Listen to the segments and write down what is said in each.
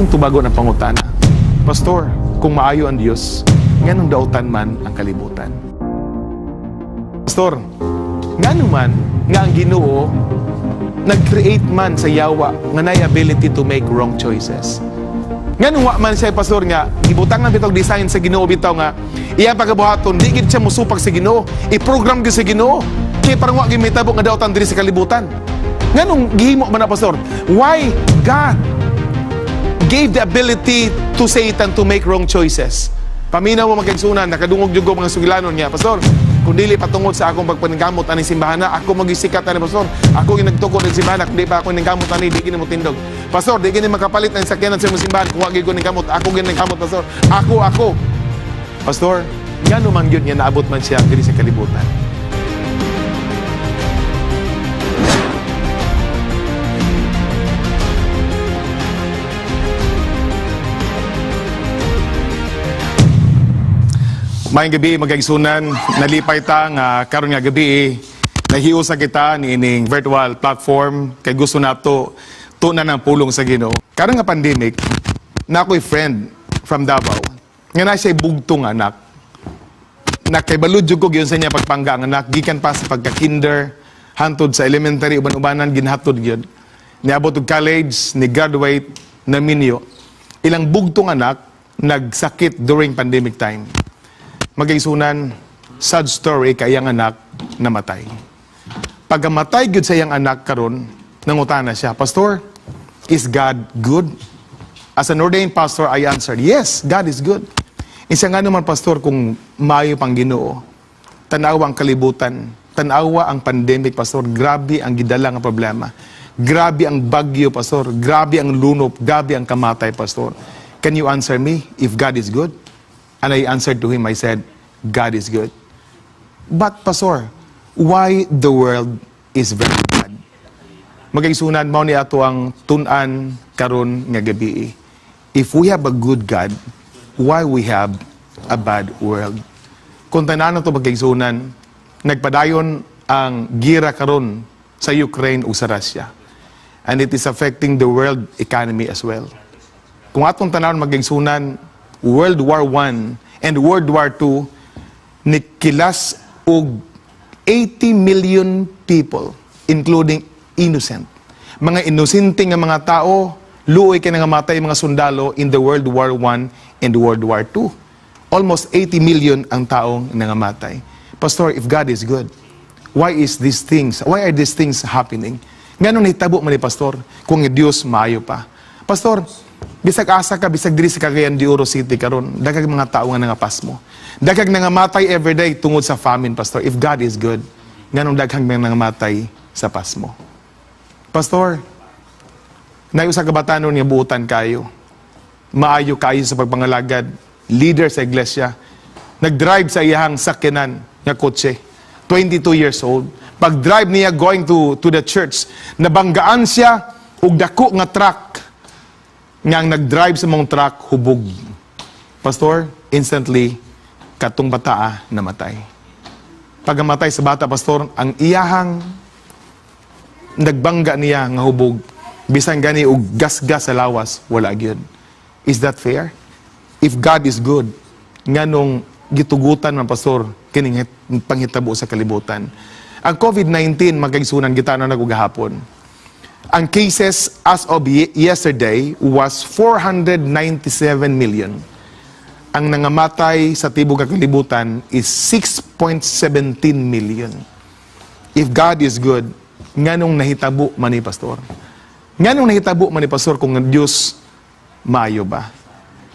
Atong tubagon ang pangutana. Pastor, kung maayo ang Dios, nganong dautan man ang kalibutan? Pastor, ngano man nga ang Ginoo nag-create man sa yawa nga nay ability to make wrong choices? Nganong wa man siya, pastor, nga gibutangan bitog design sa Ginoo bitaw nga iya pagabuhaton di gid siya mosupak sa Ginoo, i-program gyud sa Ginoo kay parang wa gyud mahitabo nga dautan diri sa kalibutan? Nganong gihimo man na, pastor? Why God gave the ability to Satan to make wrong choices? Paminaw mo, mga kaigsuonan, nakadungog jud ko mga sugilanon niya, "Pastor, kung dili patungod sa akong pagpaningkamot aning simbahan na, ako magisikat ani, pastor. Ako yung nagtukod ng simbahan, kung di pa ako ningkamot ani, di gini mo tindog. Pastor, di gini makapalit ng sakyanan sa imong simbahan kung wa gyud ko ningkamot. Ako gyud ningkamot, pastor. Ako, ako." Pastor, ngano man gyud nga naabot man siya diri sa kalibutan? Maayong gabi, mga kaigsuonan, nalipay ta nga karon nga gabi nahiusa kita niining virtual platform kay gusto nato tunan ang pulong sa Ginoo. Karon nga pandemic, na ako'y friend from Davao nga na siya'y bugtong anak. Nakaibalo jud ko gyud sa niya pagpangga ang anak gikan pa sa pagka-kinder hantod sa elementary, uban-ubanan ginhatod gyud. Niabot og college, ni graduate, na minyo. Ilang bugtong anak nagsakit during pandemic time. Mga kaigsuonan, sad story kay iyang anak namatay. Pagkamatay gyud sa iyang anak karon, nangutana siya, "Pastor, is God good?" As an ordained pastor, I answered, "Yes, God is good." Isa nga naman, pastor, kung maayo pang Ginoo, tanawa ang kalibutan, tanawa ang pandemic, pastor, grabe ang gidala nga problema. Grabe ang bagyo, pastor, grabe ang lunop, grabe ang kamatay, pastor. Can you answer me if God is good? And I answered to him, I said, "God is good. But, pastor, why the world is very bad?" Mga kaigsuonan, mao ni ato ang tun-an karon nga gabi. If we have a good God, why we have a bad world? Kung tanan to, mga kaigsuonan, nagpadayon ang gira karon sa Ukraine ug sa Russia. And it is affecting the world economy as well. Kung atong tanawon, mga kaigsuonan, World War I and World War II nikilas og 80 million people, including innocent. Mga inosente nga mga tao, luoy kay nangamatay mga sundalo in the World War I and World War II. Almost 80 million ang taong nangamatay. Pastor, if God is good, why are these things happening? Nganong nahitabo man ni, pastor, kung ang Dios maayo pa? Pastor, bisag asa ka, bisag diri sa Cagayan de Oro City karon, daghang mga tao nga nangapasmo. Daghang nangamatay everyday tungod sa famine, pastor. If God is good, nganong daghang mga nangamatay sa pasmo? Pastor, naay usa ka batanon nga buutan kayo. Maayo kayo sa pagpangalagad, leader sa iglesia. Nag-drive sa iyahang sakyanan nga kotse. 22 years old. Pag-drive niya going to the church, nabanggaan siya og dako nga truck nga ang nag-drive sa maong truck hubog. Pastor, instantly, katong bataa namatay. Pagkamatay sa bata, pastor, ang iyahang nagbangga niya nga hubog, bisan gani og gasgas sa lawas, wala gyud. Is that fair? If God is good, nganong gitugutan man, pastor, kining panghitabo sa kalibutan? Ang COVID-19, mga kaigsuonan, gitanaw na gahapon. Ang cases as of yesterday was 497 million. Ang nangamatay sa tibok nga kalibutan is 6.17 million. If God is good, nganong nahitabo man ni, pastor? Nganong nahitabo man ni, pastor, kung ang Diyos maayo ba?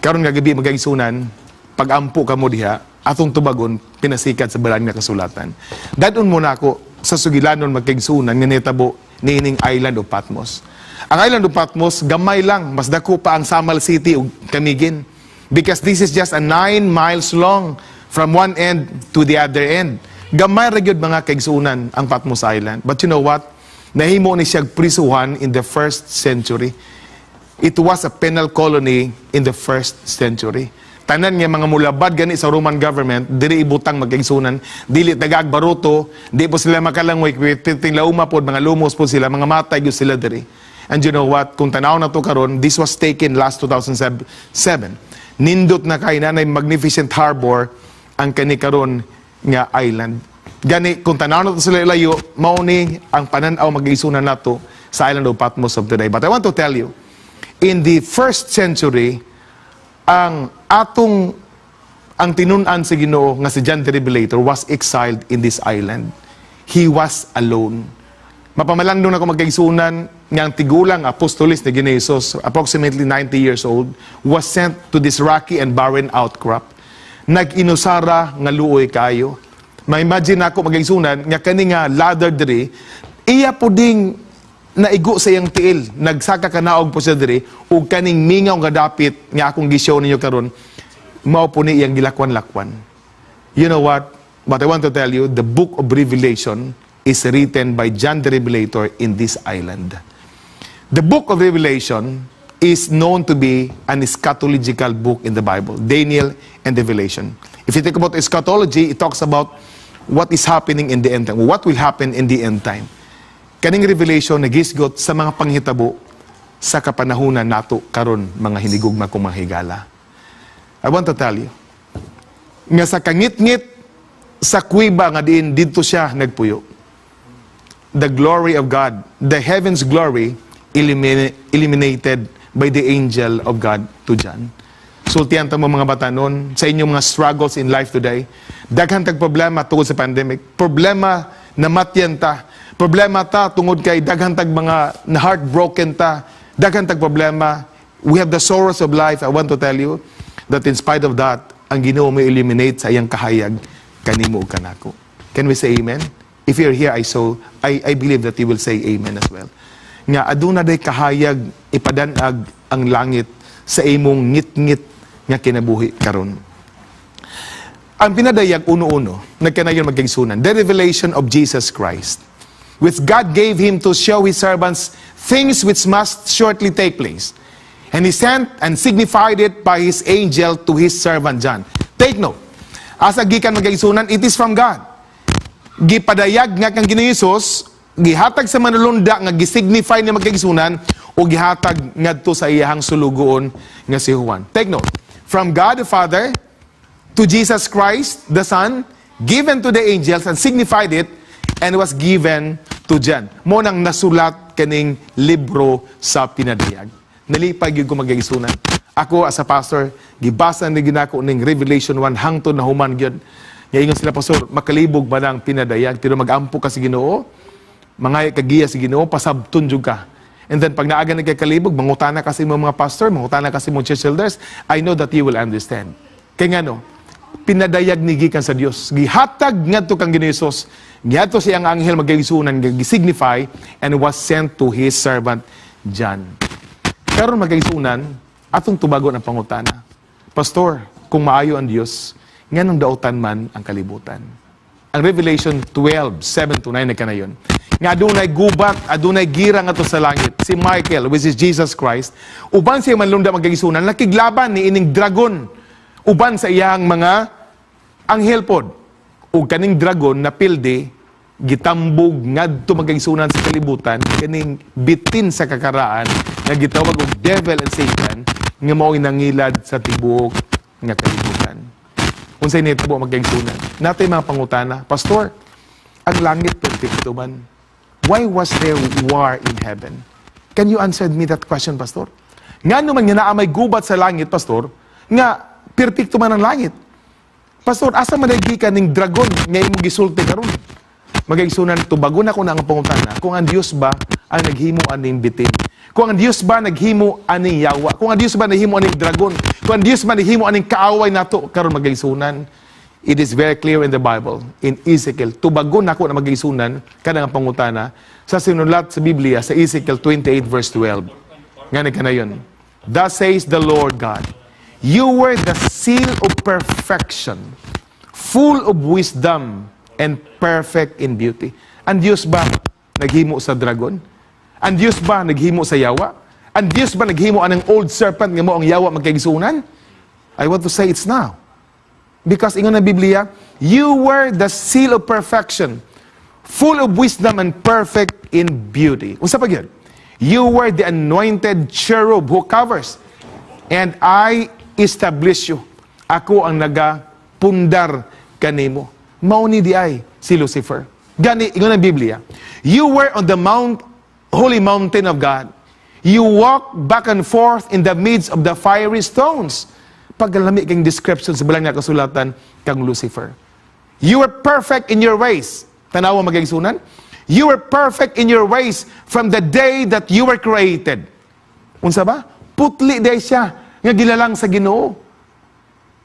Karon nga gabi, mga kaigsuonan, pag-ampo kamo diha, atong tubagon pinasikat sa balaan nga kasulatan. Dad-on muna ako sa sugilanon, mga kaigsuonan, nga nahitabo niining Island of Patmos. Ang Island of Patmos, gamay lang, mas dako pa ang Samal City ug Camiguin. Because this is just a 9 miles long from one end to the other end. Gamay ra gyud, mga kaigsuonan, ang Patmos Island. But you know what? Nahimo ni siya prisuhan in the first century. It was a penal colony in the first century. Tanan nga mga mulabad gani sa Roman government, diri ibutang, mga kaigsuonan, dili tagaag baruto, di po sila makalangoy, piting lauma pod, mga lumos po sila, mga matay gyud sila diri. And you know what? Kung tanaw na to karon, this was taken last 2007. Nindot na kay na magnificent harbor ang kani karon nga island. Gani kung tanaw na to sila layo, mao ni ang panan-aw, mag-igsunan, nato sa island of Patmos of today. But I want to tell you, in the first century, ang atong ang tinun-an sa Ginoo nga si John the Revelator was exiled in this island. He was alone. Mapamalandong nako, magkaigsunan, nga ang tigulang apostolis ni Ginoo Jesus, approximately 90 years old, was sent to this rocky and barren outcrop. Nag-inusara nga luoy kayo. Ma-imagine nako, magkaigsunan, nga kani nga ladder diri, iya po ding naigo sa iyang tiil. Nagsaka kanaog po siya diri ug kaning mingaw nga dapit nga akong gi-show ninyo karon, mao po ni iyang gilakwan-lakwan. You know what? But I want to tell you, the book of Revelation is written by John the Revelator in this island. The book of Revelation is known to be an eschatological book in the Bible, Daniel and Revelation. If you think about eschatology, it talks about what is happening in the end time, what will happen in the end time. Kaning Revelation nagisgot sa mga panghitabo sa kapanahunan nato karon, mga hinigugma kong mga higala. I want to tell you, nga sa kangitngit sa kuweba nga diin didto siya nagpuyo, the glory of God, the heaven's glory, illuminated by the angel of God to John. Sultihan ta mo, mga batanon, sa inyong mga struggles in life today. Daghan tag problema tungod sa pandemic. Problema na matyan ta. Problema ta tungod kay daghan tag mga na heartbroken ta. Daghan tag problema. We have the sorrows of life. I want to tell you that in spite of that, ang Ginoo mo illuminate sa iyang kahayag kanimo ug kanako. Can we say amen? If you're here, I believe that you will say amen as well. Nga aduna day kahayag ipadanag ang langit sa imong ngit-ngit nga kinabuhi karon. Ang Pinadayag 1:1, nagkanayon, magkaigsunan, the revelation of Jesus Christ, which God gave him to show his servants things which must shortly take place. And he sent and signified it by his angel to his servant John. Take note. Asa gikan, magkaigsunan? It is from God. Gipadayag nga kang Ginoo Jesus, gihatag sa manulunda nga gisignify niya, magkaigsunan, o gihatag ngadto sa iyahang sulugoon nga si Juan. Take note. From God the Father to Jesus Christ, the Son, given to the angels and signified it, and was given to John. Mao nang nasulat kaning libro sa Pinadayag. Nalipay gyud ko, magkaigsunan. Ako as a pastor, gibasa ni ginako ning Revelation 1 hangtod na human gyud. Nga ingon sila, "Pastor, makalibog ba ng Pinadayag?" Pero mag-ampo ka sa Ginoo, mangaya ka giya sa Ginoo, pasabton jud ka. And then pag naaga nagkakalibog, mangutana kasi mo mga pastor, mangutana kasi mo church elders, I know that you will understand. Kaya nga no, pinadayag ni gikan sa Dios. Gihatag ngadto kang Ginoo Jesus. Giadto siyang anghel, magkaigsunan, gi-signify and was sent to his servant John. Karon, magkaigsunan, atong tubagon ang pangutana. "Pastor, kung maayo ang Dios, nganong dautan man ang kalibutan?" Ang Revelation 12, 7 to 9 nagkanayon nga adunay gubat, adunay gira ngadto sa langit. Si Michael, which is Jesus Christ, uban siya manlunda, magkaigsunan, nakiglaban ni ining dragon uban sa iyang mga anghel pod. Ug kaning dragon na pildi gitambog ngadto, magkaigsunan, sa kalibutan, kaning bitin sa kakaraan nga gitawag og devil and Satan nga mao'y nangilad sa tibuok nga kalibutan. Unsay nitabo, magkaigsunan? Natay mga pangutana. "Pastor, ang langit perfecto man. Why was there war in heaven? Can you answer me that question, Pastor? Ngano man nga naa may gubat sa langit, Pastor, nga perfecto man ang langit? Pastor, asa man gikan ning dragon nga imong gisulti karon?" Magaigsunan, tubagon ako na ang pangutana kung ang Dios ba ang naghimo aning bitin. Kung ang Dios ba naghimo aning yawa, kung ang Dios ba naghimo aning dragon, kung ang Dios ba naghimo aning kaaway nato karon, magaigsunan. It is very clear in the Bible, in Ezekiel. Tubagon nako na, magaigsunan, kanang pangutana sa sinulat sa Biblia sa Ezekiel 28 verse 12. Nga nagkanayon. "Thus says the Lord God, you were the seal of perfection, full of wisdom and perfect in beauty." Ang Diyos ba naghimo sa dragon? Ang Diyos ba naghimo sa yawa? Ang Diyos ba naghimo anang old serpent nga mao ang yawa, magkaigsunan? I want to say it's now. Because ingon ng Biblia, "You were the seal of perfection, full of wisdom and perfect in beauty." Unsa pa gyud? You were the anointed cherub who covers, and I establish you. Ako ang nagapundar kanimo. Mao ni diay si Lucifer. Gani, ingon ang Biblia, you were on the holy mountain of God. You walked back and forth in the midst of the fiery stones. Pagkalami kang description sa balaan nga kasulatan kang Lucifer. You were perfect in your ways. Tanawa, mga kaigsuonan. You were perfect in your ways from the day that you were created. Unsa ba? Putli diay siya nga gilalang sa Ginoo.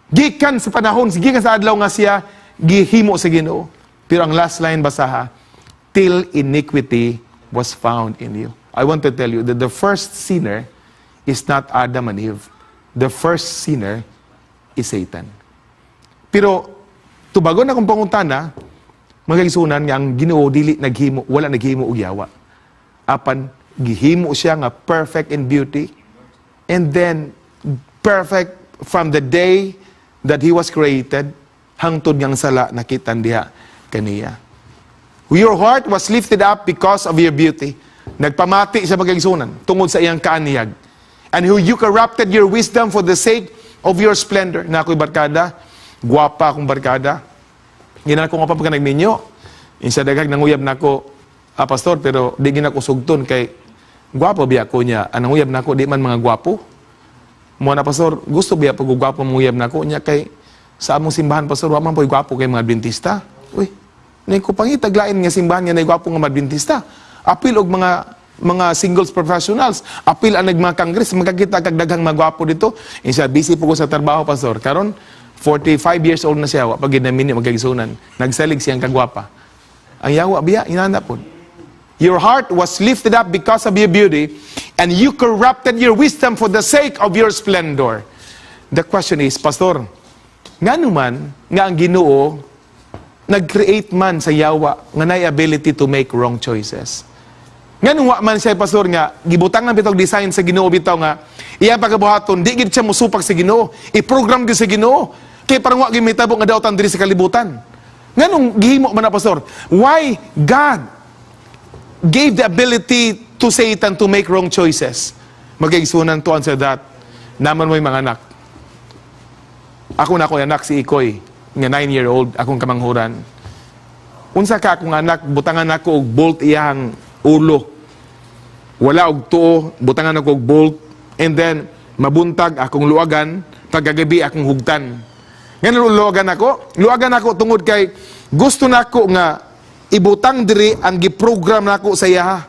Gikan sa panahon, gikan sa adlaw nga siya gihimo sa Ginoo. Pero ang last line, basaha, till iniquity was found in you. I want to tell you that the first sinner is not Adam and Eve. The first sinner is Satan. Pero tubagon akong pangutana, mga kaigsuonan, nga ang Ginoo dili naghimo, wala naghimo og yawa. Apan gihimo siya nga perfect in beauty and then perfect from the day that he was created hangtod ngang sala nakitan diha kaniya. Your heart was lifted up because of your beauty. Nagpamati siya, mga kaigsuonan, tungod sa iyang kaanyag. And who you corrupted your wisdom for the sake of your splendor. Na ako'y barkada, gwapa akong barkada. Gina ko nga pa pagka nagminyo. Insa daghag nanguyab nako, "Ah, pastor, pero di gina ko sugton kay gwapo biya ko niya. Ang nanguyab nako di man mga gwapo. Mo na, pastor, gusto biya pag gwapo manguyab nako niya kay sa among simbahan, pastor, wa man po'y gwapo kay mga Adventista." Uy, nay ko pangitag lain nga simbahan nga nay gwapo nga mga Adventista. Apil og mga singles professionals, apil ang nagmga Congress, magkakita kag daghang mga gwapo dito. Insa, "Busy po ko sa trabaho, pastor." Karon 45 years old na siya, wa pa gid naminyo, mga kaigsuonan. Nagsalig siyang kagwapa. Ang yawa biya, inana pod. Your heart was lifted up because of your beauty, and you corrupted your wisdom for the sake of your splendor. The question is, Pastor, ngano man nga ang Ginoo nag-create man sa yawa nga nay ability to make wrong choices? Nganong wa man siya, Pastor, nga gibutangan bitaw design sa Ginoo bitaw nga iya pagabuhaton di gid siya musupak sa Ginoo, i-program gyud sa Ginoo kay parang wa gyud mahitabo nga daotan diri sa kalibutan? Nganong gihimo man na, Pastor? Why God gave the ability to Satan to make wrong choices? Mga kaigsuonan, to answer that, naman mo'y mga anak. Ako na ako anak si Ikoy, nga 9-year-old, akong kamanghuran. Unsa ka akong anak, butangan ako og bolt iyang ulo. Wala og tuo, butangan ako og bolt, and then mabuntag akong luagan, pagkagabi akong hugtan. Nga luagan ako? Luagan ako tungod kay gusto nako nga ibutang diri ang giprogram nako sa iyaha.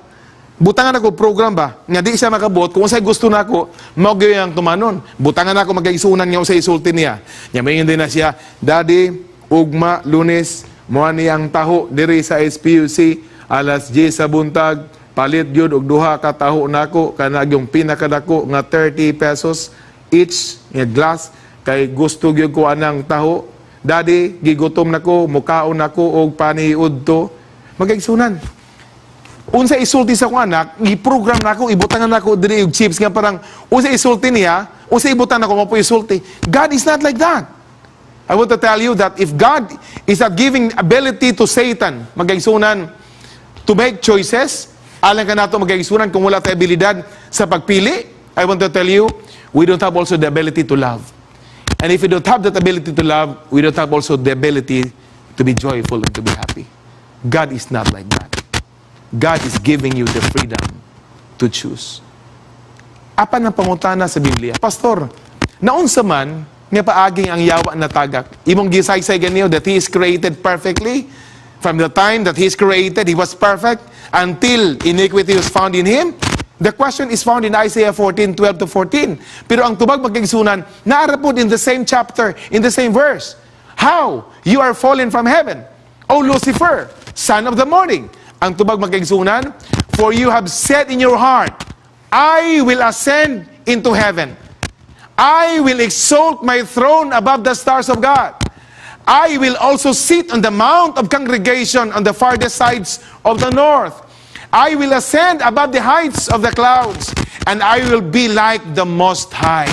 Butangan ako program ba? Nga di siya makabot, kung unsay gusto nako, mao gyud ang tumanon. Butangan ako, mga kaigsuonan, nga unsay isulti niya. Nya moingon din na siya, "Daddy, ugma, Lunes, mo ni ang taho diri sa SPUC, alas 10 sa buntag, palit gyud og duha ka taho nako kana yung pinakadako nga 30 pesos each nga glass kay gusto gyud ko anang taho. Daddy, gigutom nako, mukaon nako og paniud to." Mga kaigsuonan, unsa isulti sa akong anak, i-program nako, ibutangan nako diri og chips nga parang unsa isulti niya, unsa ibutang nako mao po isulti. God is not like that. I want to tell you that if God is not giving ability to Satan, mga kaigsuonan, to make choices, alang kanato, mga kaigsuonan, kung wala tayo abilidad sa pagpili, I want to tell you, we don't have also the ability to love. And if we don't have that ability to love, we don't have also the ability to be joyful and to be happy. God is not like that. God is giving you the freedom to choose. Apan ang pangutana sa Biblia, Pastor, naunsa man nga paaging ang yawa natagak? Imong gisaysay ganiyo that he is created perfectly. From the time that he is created, he was perfect until iniquity was found in him. The question is found in Isaiah 14, 12 to 14. Pero ang tubag, mga kaigsuonan, naa ra pod in the same chapter, in the same verse. "How you are fallen from heaven, O Lucifer, son of the morning." Ang tubag, mga kaigsuonan, "For you have said in your heart, I will ascend into heaven. I will exalt my throne above the stars of God. I will also sit on the mount of congregation on the farthest sides of the north. I will ascend above the heights of the clouds, and I will be like the Most High."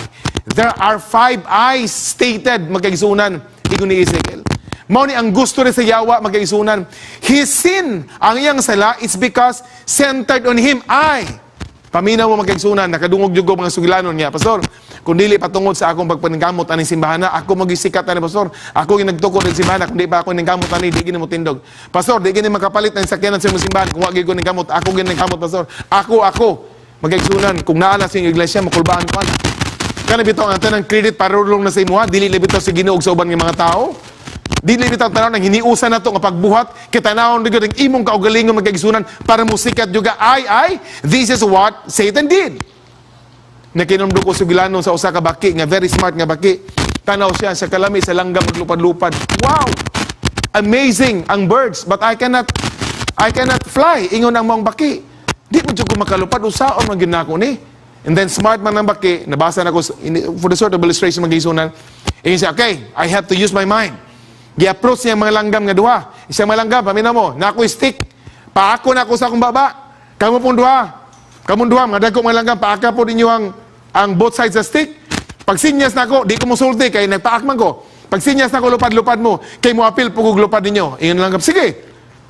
There are five I's stated, mga kaigsuonan, ingon ni Ezekiel. Mao ni ang gusto rin sa yawa, mga kaigsuonan. His sin, ang iyang sala, is because centered on him, I. Paminaw mo, mga kaigsuonan, nakadungog jud ko mga sugilanon niya, "Pastor, kung dili patungod sa akong pagpaningkamot aning simbahan na, ako magisikat ani, pastor. Ako yung nagtukod ng simbahan, kung di pa ako ningkamot ani, di gini mo tindog. Pastor, di gini makapalit ng sakyanan sa imong simbahan kung wa gyud ko ningkamot. Ako gyud ningkamot, pastor. Ako, ako." Mga kaigsuonan, kung naa na sa inyong iglesia, makulbaan ko ana. Kana bitaw ang tanang credit parulong na sa imuha, dili na bitaw sa Ginoo ug sa uban nga mga tao. Dili bitaw tanaw nang hiniusan nato nga pagbuhat, kay tanawon gyud ang imong kaugalingon, mga kaigsuonan, para musikat juga ay this is what Satan did. Nakinumdum ko sugilanon sa usa ka baki nga very smart nga baki. Tanaw siya sa kalami sa langgam maglupad-lupad. "Wow! Amazing ang birds, but I cannot fly," ingon ang maong baki. "Di mo jud ko makalupad, usaon man gyud nako ni." And then smart man ang baki, nabasa na ko for the sort of illustration, mga kaigsuonan. Ingon siya, "Okay, I have to use my mind." Gi-approach niya ang mga langgam nga duha. Isang mga langgam, "Paminaw mo, na ako stick. Paako na ako sa akong baba. Kamo pong duha. Kamong duha, mga dagko mga langgam, paaka po ninyo ang both sides sa stick. Pag sinyas na ako, di ko musulti kay nagpaak man ko. Pag sinyas na ako, lupad-lupad mo, kay mo apil pugug lupad ninyo." Ingon langgam, "Sige."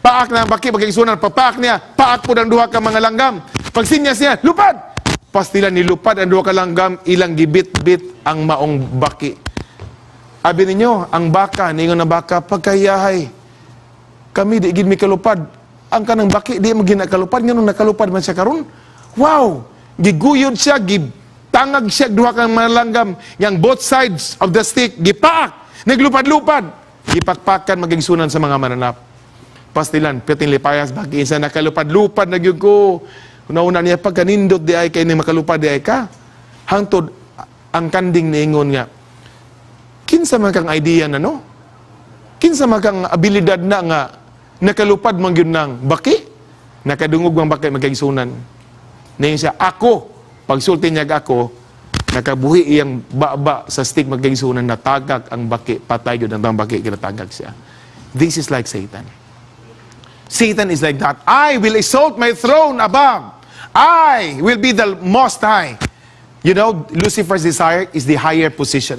Paak na ang baki, pagkaigsuonan, papaak niya, paak po ng duha ka mga langgam. Pag sinyas niya, "Lupad!" Pastila nilupad ang duha ka langgam, ilang gibit-bit ang maong baki. Abi ninyo, ang baka, ningon ang baka, "Pagkayahay, kami di gid mi kalupad. Ang kanang baki, di mo ginakalupad, nganong nakalupad man siya karon? Wow! Giguyod siya, gitangag siya duha kang mga langgam, yang both sides of the stick, gipaak, naglupad-lupad. Gipakpakan, mga kaigsuonan, sa mga mananap. Pastilan, piting lipayas, baki isa, nakalupad-lupad na gyud ko." Una-una niya, "Pagkanindot di ay kay ni makalupad di ay ka." Hangtod, ang kanding niingon nga, "Kinsa man kang idea na no? Kinsa man kang abilidad na nga nakalupad man gyud ng baki?" Nakadungog ang baki, mga kaigsuonan. Ningon siya, "Ako." Pagsulti niya "ako," nakabuhi iyang baba sa stick, mga kaigsuonan, natagak ang baki, patay gyud ang baki, kinatagak siya. This is like Satan. Satan is like that. "I will exalt my throne above. I will be the Most High." Lucifer's desire is the higher position.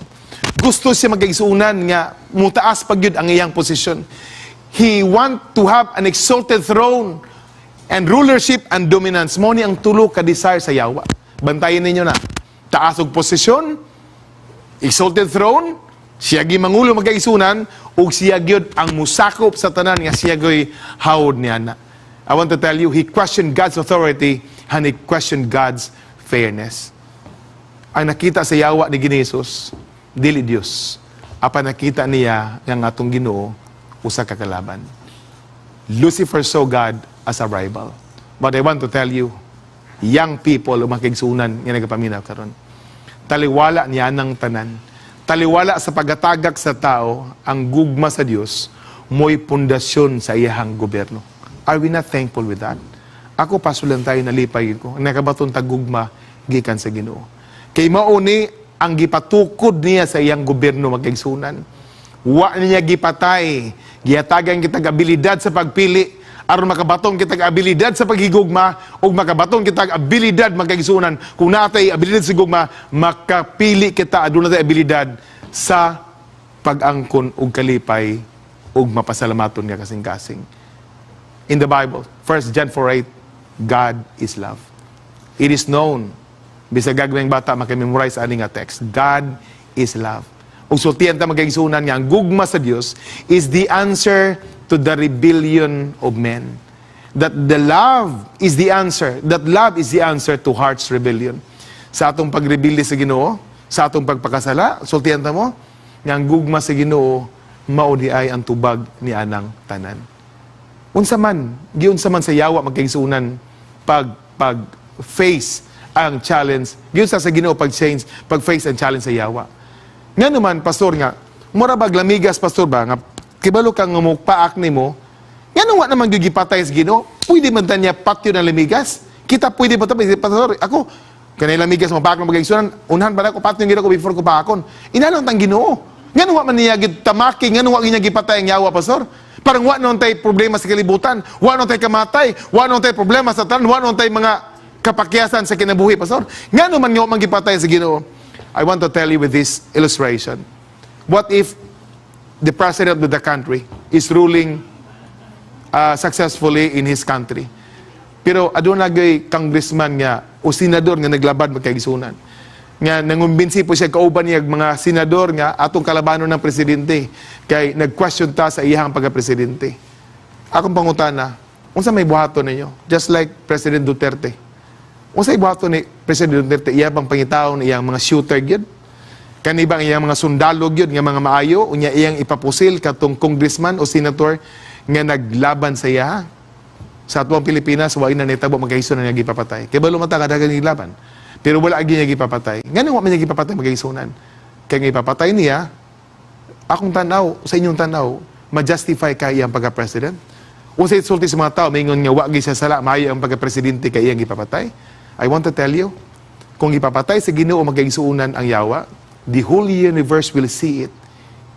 Gusto siya, mga kaigsuonan, nga mutaas pag yun ang iyang posisyon. He want to have an exalted throne and rulership and dominance. Mo ni ang tulo ka desire sa yawa. Bantayan ninyo na. Taas og posisyon, exalted throne, siya gi mangulo, mga kaigsuonan, ug siya gyud ang musakop sa tanan nga siya gyoy hawod niya na. I want to tell you, he questioned God's authority and he questioned God's fairness. Ang nakita sa yawa ni Ginesus, dili Dios. Apan nakita niya nga ang atong Ginoo usa ka kalaban. Lucifer saw God as a rival. But I want to tell you, young people, mga kaigsuonan nga nagapaminaw karon. Taliwala niya ng tanan. Taliwala sa pagatagak sa tao, ang gugma sa Dios mo'y pundasyon sa iyahang gobyerno. Are we not thankful with that? Ako, pasulan tayo, nalipay ko. Nakabaton tag gugma gikan sa Ginoo. Kay mao ni ang gipatukod niya sa iyang gobyerno, mga kaigsuonan. Wa niya gipatay. Gihatagan kitag abilidad sa pagpili aron makabaton kitag abilidad sa paghigugma ug makabaton kitag abilidad, mga kaigsuonan. Kung natay abilidad sa gugma, makapili kita, aduna tay abilidad sa pag-angkon og kalipay ug mapasalamaton nga kasing-kasing. In the Bible, 1 John 4:8, God is love. It is known, bisag gagmayng bata maka-memorize ani nga text. God is love. Ug sultian ta, mga kaigsuonan, nga ang gugma sa Dios is the answer to the rebellion of men. That the love is the answer. That love is the answer to heart's rebellion. Sa atong pagrebelde sa Ginoo, sa atong pagpakasala, sultian ta mo nga ang gugma sa Ginoo mao di ay ang tubag ni anang tanan. Unsa man, giunsa man sa yawa, mga kaigsuonan, pag face ang challenge, giunsa sa Ginoo pag face ang challenge sa yawa. Nga naman, pastor, nga mura bag lamigas, pastor, ba nga kibalo kang paak nimo, nga wa naman gyud gipatay sa Ginoo, pwede man ta niya patyon ang lamigas. Kita pwede ba ta, pastor? Ako kanay lamigas mo paak ng mga kaigsuonan, unahan pa na ko patyon gid ako before ko paakon. Inalong tang Ginoo. Nga wa man niya gid tamaki, nga wa niya gipatay ang yawa, pastor? Parang wa naman tay problema sa kalibutan, wa naman tay kamatay, wa naman tay problema sa tanan, wa naman tay mga kapakyasan sa kinabuhi, pastor. Nga naman nga wa man gipatay sa Ginoo? I want to tell you with this illustration. What if the president of the country is ruling successfully in his country? Pero aduna gyud congressman nga o senador nga naglabad, magkaigsunan, nga nangumbinsi po siya kauban niya mga senador nga atong kalabanon ng presidente kay nag-question ta sa iyang pagka-presidente. Akong pangutana, unsa may buhaton ninyo? Just like President Duterte. Unsa buhaton ni President Duterte? Iya bang pangitaon iyang mga shooter gyud? Kani bang iyang mga sundalo gyud nga mga maayo, unya iyang ipapusil katong congressman o senator nga naglaban sa iya? Sa atuang Pilipinas, wa na nitabo, magkaigsunan, nga gipapatay. Kay balo man ta kadaghan laban. Pero wala gyud niya gipapatay. Ngano wa man niya gipapatay, magkaigsunan? Kay nga ipapatay niya, akong tanaw, sa inyong tanaw, ma-justify kay iyang pagka-president? Unsay sulti sa mga tao, maingon nga wa gyud siya sala, maayo ang pagka-presidente kay iyang gipapatay? I want to tell you, kung ipapatay sa Ginoo, magkaigsuonan, ang yawa, the whole universe will see it.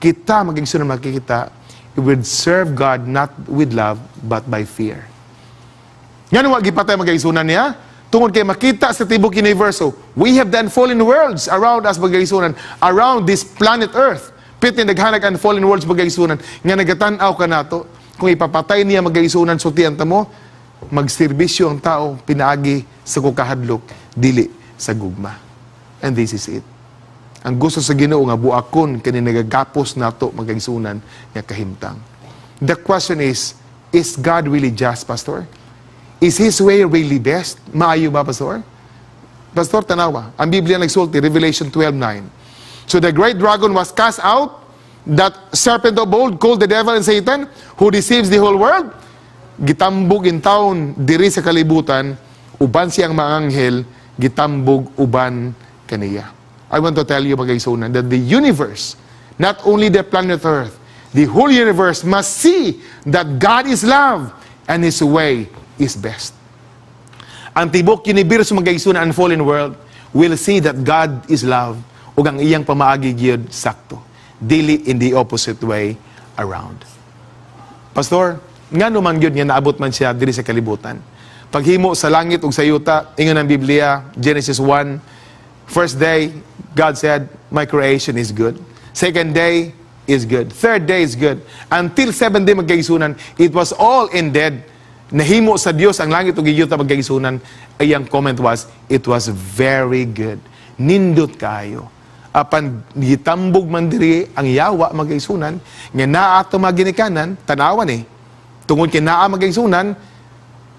Kita, magkaigsuonan, makikita, it would serve God not with love, but by fear. Ngano wa gipatay, magkaigsuonan, niya? Tungod kay makita sa tibok universo, we have the unfallen worlds around us, magkaigsuonan, around this planet Earth. Piti naghanag unfallen worlds, magkaigsuonan, nga nagatan-aw ka nato. Kung ipapatay niya, magkaigsuonan, sultian ta mo, magserbisyo ang tao pinaagi sa kukahadlok, dili sa gugma. And this is it. Ang gusto sa Ginoo nga buakon kani nagagapos nato, magkaigsuonan, nga kahimtang. The question is God really just, Pastor? Is His way really best? Maayo ba, Pastor? Pastor, tanawa. Ang Biblia nagsulti, Revelation 12:9. "So the great dragon was cast out, that serpent of old, called the devil and Satan, who deceives the whole world." Gitambog in town diri sa kalibutan, uban siyang mga anghel, gitambog uban kaniya. I want to tell you, mga, that the universe, not only the planet Earth, the whole universe must see that God is love and His way is best. Ang tibok universe, mga, and fallen world will see that God is love ug ang iyang pamaagi gyud sakto. Dili in the opposite way around. Pastor, ngano man gyud nga naabot man siya diri sa kalibutan? Paghimo sa langit ug sa yuta, ingon ang Biblia, Genesis 1, first day, God said, "My creation is good." Second day is good. Third day is good. Until seventh day, magkaigsunan, it was all ended. Nahimo sa Dios ang langit ug yuta, magkaigsunan. Iyang comment was, "It was very good." Nindot kaayo. Apan gitambog man diri ang yawa, magkaigsunan, nga naa ato mga ginikanan, tanawan eh. Tungod kay naa, magkaigsunan,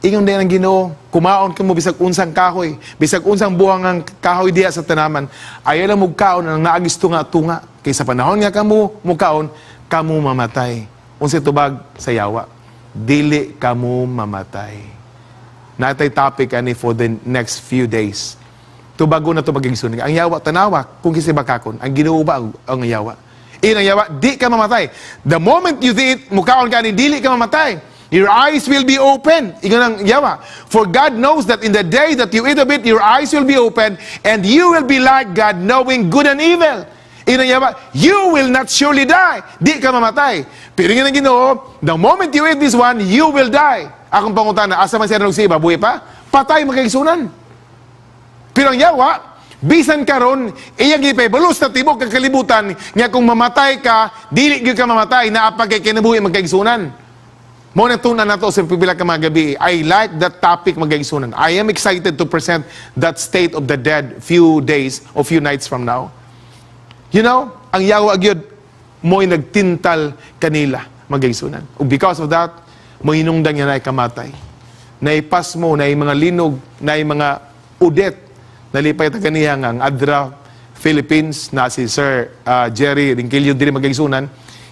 ingon din ang Ginoo, "Kumaon kamo bisag unsang kahoy, bisag unsang buhang ang kahoy diha sa tanaman. Ayaw lang mugkaon ang naagis tunga-tunga. Kay sa panahon nga kamo mukaon, kamo mamatay." Unsay tubag sa yawa? "Dili kamo mamatay." Natay topic ani for the next few days. Tubago na to, magiging. Ang yawa, tanawa, kung kinsay bakakon, ang Ginoo ba ang yawa? Ingon ang yawa, "Di ka mamatay. The moment you eat, mukaon ka ni, dili ka mamatay. Your eyes will be open." Ingon ang yawa. "For God knows that in the day that you eat of it, your eyes will be open and you will be like God, knowing good and evil." Ingon ang yawa, "You will not surely die." Di ka mamatay. Pero ingon ang Ginoo, "The moment you eat this one, you will die." Akong pangutana, asa man siya nagsiba? Buhi pa? Patay, magkaigsunan. Pero ang yawa, bisan karon, iyang gipahibalo sa tibok kang kalibutan nga kung mamatay ka, dili gyud ka mamatay, naa pa kay kinabuhi, magkaigsunan. Mao na tun-an nato sa pipila ka mga gabi. I like that topic, magkaigsunan. I am excited to present that state of the dead few days or few nights from now. Ang yawa gyud mo'y nagtintal kanila, magkaigsunan. Ug because of that, mohinungdan nga naay kamatay. Naipasmo, naay mga linog, naay mga udet. Nalipay ta kaniya nga ang ADRA Philippines na si Sir Jerry Rinquillo diri, magkaigsunan,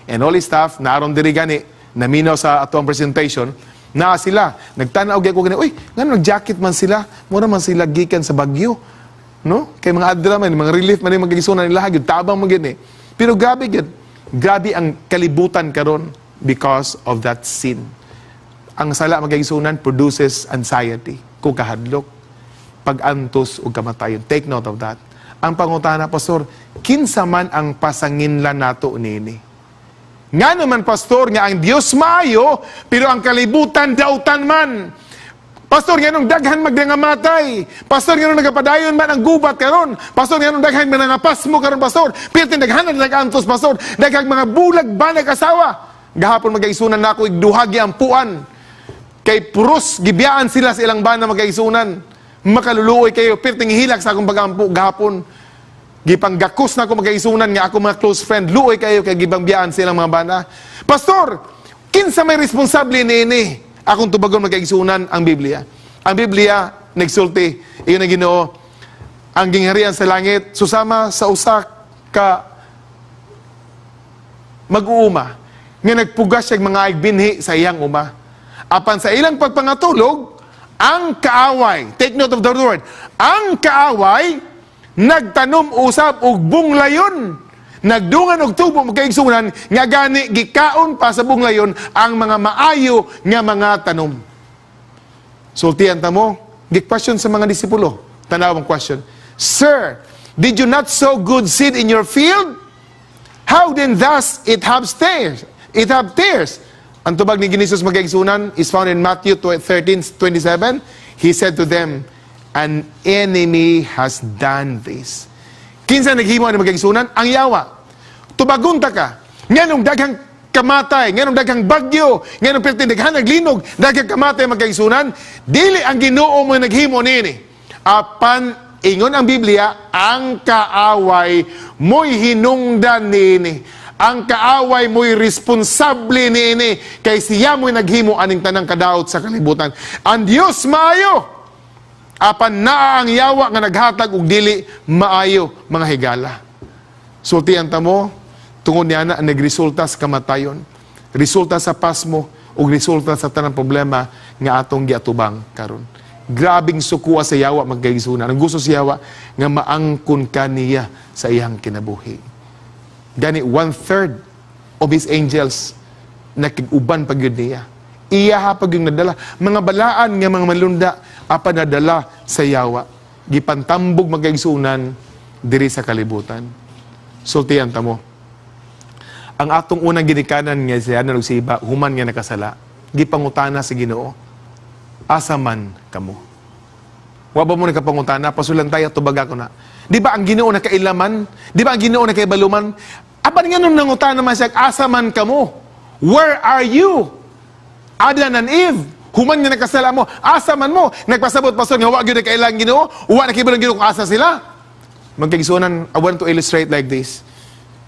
and all his staff naaron diri gani naminaw sa atoang presentation na sila nagtanaw gyud ko gani, "Uy, ngano nag-jacket man sila? Mura man sila gikan sa Bagyo, no?" Kay mga ADRA man, mga relief man yung magkaigsunan nila gyud, tabang man gyud eh. Pero grabe gyud, grabe ang kalibutan karon because of that sin. Ang sala, magkaigsunan, produces anxiety, kung kahadlok, pag-antos ug kamatayon. Take note of that. Ang pangutana, Pastor, kinsa man ang pasanginlan nato nini? Nga naman, Pastor, nga ang Dios maayo, pero ang kalibutan dautan man. Pastor, nganong daghan magnangamatay? Pastor, nganong nagapadayon man ang gubat karon? Pastor, nganong daghan man nangapasmo karon, Pastor? Pirti daghan na nag-antos, Pastor. Daghang mga bulag ba nag-asawa? Gahapon, magkaigsunan, nako igduhagi ang puan. Kay puros gibiyaan sila sa ilang bana, magkaigsunan. Makaluluoy kayo, pirting hilak sa akong pagampo gahapon. Gipanggakos na ako, magkaigsuonan, nga ako mga close friend, luoy kayo kay gibang biyaan silang mga bana. Pastor, kinsa may responsable niini? Akong tubagon, magkaigsuonan, ang Biblia. Ang Biblia nagsulti, ingon ang Ginoo, ang gingharian sa langit susama sa usa ka mag-uuma nga nagpugas siya mga binhi sa iyang uma. Apan sa ilang pagpangatulog, ang kaaway, take note of the word, ang kaaway nagtanom usab og bunglayon. Nagdungan og tubo, magkaigsunan, nga gani gikaon pa sa bunglayon ang mga maayo nga mga tanom. Sultian ta mo, gi-question sa mga disipulo. Tanaw ang question. "Sir, did you not sow good seed in your field? How then does it have tares? It have tares?" Ang tubag ni Jesus, magkaigsunan, is found in Matthew 13:27. He said to them, "An enemy has done this." Kinsa naghimo ani, magkaigsunan? Ang yawa. Tubagon ta ka. Nganong daghang kamatay, nganong daghang bagyo, nganong perti daghan naglinog, daghang kamatay, magkaigsunan, dili ang Ginoo mo naghimo niini. Apan ingon ang Biblia, ang kaaway mo'y hinungdan niini. Ang kaaway mo'y responsable niini kay siya mo'y naghimo aning tanang kadaot sa kalibutan. Ang Dios maayo. Apan naa ang yawa nga naghatag og dili maayo mga higala. Sultian ta mo, tungod niya na nagresulta sa kamatayon, resulta sa pasmo, ug resulta sa tanang problema nga atong giatubang karon. Grabing sukuha sa yawa, magkaigsuonan. Ang gusto sa yawa nga maangkon ka niya sa iyang kinabuhi. Gani one-third of his angels nakig-uban pa gyud niya. Iya pa gyud nadala. Mga balaan nga mga malunda apan nadala sa yawa. Gipantambog, magkaigsuonan, diri sa kalibutan. Sultian ta mo. Ang atong unang ginikanan nga si Adan ug si Eva, human nga nakasala, gipangutana sa Ginoo, "Asa man kamo?" Wa ba mo nakapangutana? Pasulantay at tubaga ko na. Di ba ang Ginoo nakailaman? Di ba ang Ginoo nakaibaluman? Apan nga nung nangutana man siya, "Asa man kamo? Where are you? Adan and Eve, human nga nakasala mo, asa man mo?" Nagpasabot, pastor, nga wa gyud nakailang Ginoo, wa nakibalo ang Ginoo kung asa sila. Magkaigsuonan, I want to illustrate like this.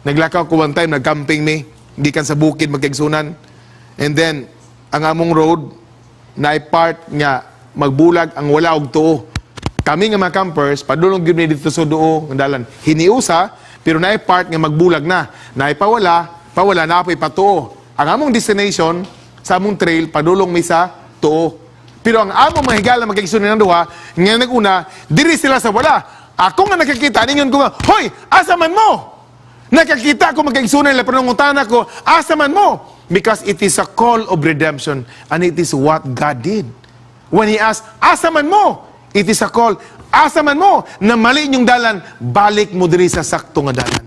Naglakaw ko one time, nagcamping mi, gikan sa bukid, magkaigsuonan. And then, ang among road, na part nga magbulag ang wala og tuo. Kami nga mga campers, padulong gyud mi dito sa duo ng dalan. Hiniusa, pero naay part nga magbulag na. Naay pawala, pawala na apoy patuo. Ang among destination sa among trail, padulong mi sa tuo. Pero ang among mga higala, magkaigsuonan, ng duha, nga naguna, diri sila sa wala. Ako nga nakakita, ningon ko nga, "Hoy, asa man mo?" Nakakita ko, magkaigsuonan, pero nangutana ko, "Asa man mo?" Because it is a call of redemption and it is what God did. When He asked, "Asa man mo?" It is a call. Asa man mo? Na mali inyong dalan, balik mo diri sa sakto nga dalan.